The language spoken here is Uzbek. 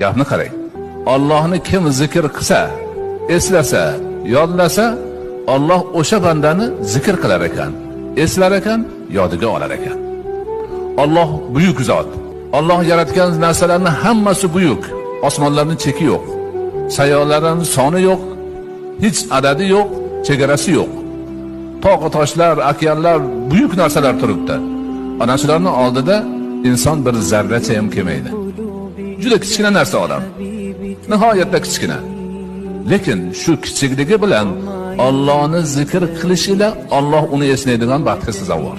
Gapni qarang. Allohni kim zikr qilsa, eslasa, yodlasa, Alloh o'sha bandani zikr qilar ekan, eslar ekan, yodiga olar ekan. Alloh buyuk zot. Alloh yaratgan narsalarning hammasi buyuk. Osmonlarning cheki yo'q. Sayyoralarning soni yo'q, hech adadi yo'q, chegarasi yo'q. Tog' toshlar, okeanlar, buyuk narsalar turibdi. Ana shularning oldida inson bir zarracha ham kelmaydi. Juda kichkina narsa odam. Nihoyatda kichkina. Lekin shu kichikligi bilan Allohni zikr qilish ila Alloh uni eslaydigan baxtga sazovor.